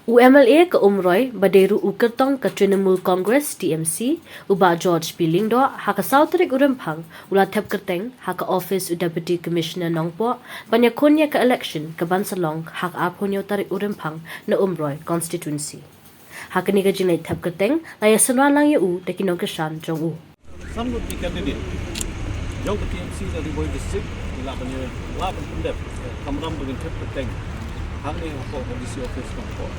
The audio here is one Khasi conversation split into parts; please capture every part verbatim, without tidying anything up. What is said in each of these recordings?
U M L A ka Umroi ba dei ruh u kyrtong ka Trinamool Congress T M C, u Bah George P Lyngdoh, ha ka saw tarik u Rymphang u la thep kyrteng ha ka office u Deputy Commissioner Nongpoh ban ïakhun ïa ka election ka ban sa long ha ka arphew hynñiew tarik u Rymphang na Umroi constituency. Ha kane ka jingleit thep kyrteng la ïasynran lang ïa u da ki nongkyrshan jong u. San ngut ki candidate jong ka T M C na Ri Bhoi District ki lah ban ïa, lah ban pyndep ka kamram ba ngin thep kyrteng hangne hapoh ka D C office hapoh.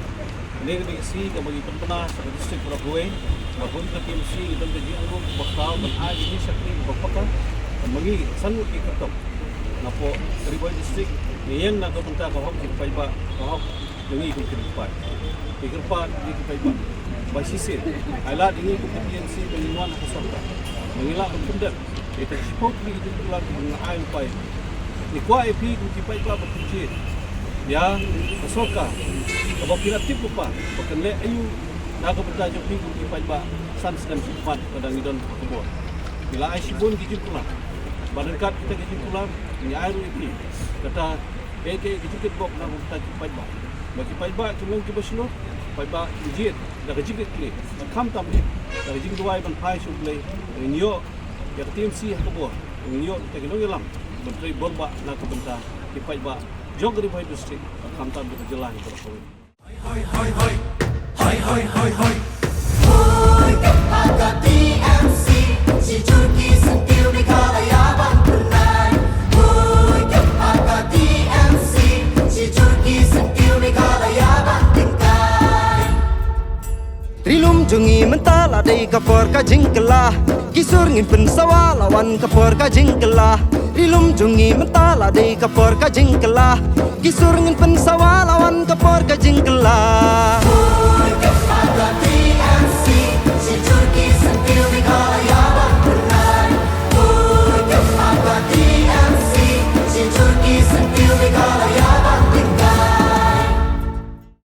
Kane ka dei ka sngi kaba ngi pynbna sha ka district baroh kawei ba kum ka T M C ngi don ka jingangnud ba khraw ban ai ïa ki shakri ba paka. Ba ngi san ngut ki kyrtong napoh ka Ri Bhoi District ngi ïeng na ka bynta ka hok ki paidbah, ka hok jong ngi kum ki kyrpad. Ki kyrpad, ki paidbah. Ba shisien ai lad ïa ngi kum ka T M C ba ngin wan ha ka sorkar ba ngi lah ban pyndep ïa ka shiphew tylli ki jingkular ba ngi ai lypa. Ngi kwah ïa phi kum ki paidbah ba pynjied ïa ka sorkar kaba phi la tip lypa ba kan leh aïu na ka bynta jong phi kum ki paidbah. San snem shu mat lada ngi don ha ka bor. Ngi la ai shibun ki jingkular. Ba ryngkat kita ki jingkular ngi ai ruh ïa phi kata kaei kaei ki jingkitbok na ka bynta ki paidbah. Ba ki paidbah kin long kiba shlur, paidbah kin jied da ka jingkitkhlieh, ba khamtam da ka jingduwai ban phai sha U Blei. Ngin ïoh ïa ka T M C ha ka bor, ngin ïoh kita ki nongïalam ban trei bor bah na ka bynta ki paidbah jong ka Ri Bhoi District, ba khamtam da ka jylla hi baroh kawei. Hoi, hoi, hoi, hoi. Hoi, hoi, hoi, hoi. Hoi, ka paka T M C, shi jur ki syntiew Meghalaya ban pynlait. Hoi, ka paka T M C, shi jur ki syntiew Meghalaya ban tyngkai. Ri lum jong ngi mynta la dei ka por ka jingkylla. Ki sur ngin pynsawa la wan ka por ka jingkylla. Ri lum jong ngi mynta la dei ka por ka jingkylla. Ki sur ngin pynsawa la wan ka por ka jingkylla.